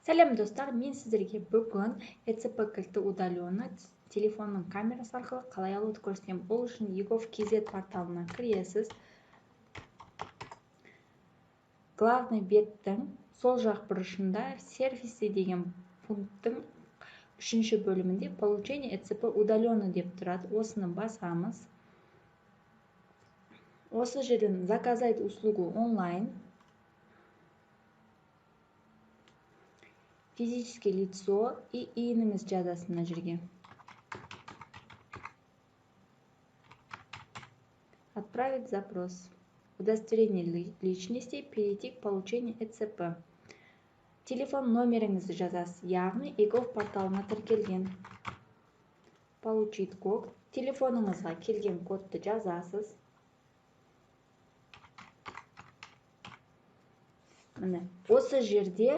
Сәлем, достар! Мен сіздерге бүгін ЭЦП кілті удаленно телефонның камерасы арқылы қалай алуды көрсетемін. Ол үшін egov kz порталына кіресіз. Главный беттің сол жақ бұрышында «Сервисы» деген пункттің үшінші бөлімінде «Получение ЭЦП удаленно» деп тұрады. Осыны басамыз. Осы жерден «Заказать услугу онлайн», физическое лицо и ИИН-іңіз жазасыз мына жерге. Отправить запрос. Удостоверение личности, перейти к получению ЭЦП. Телефон номеріңізді жазасыз, яғни egov порталына тіркелген. Получить код. Телефоныңызға келген кодты жазасыз. Міне, осы жерде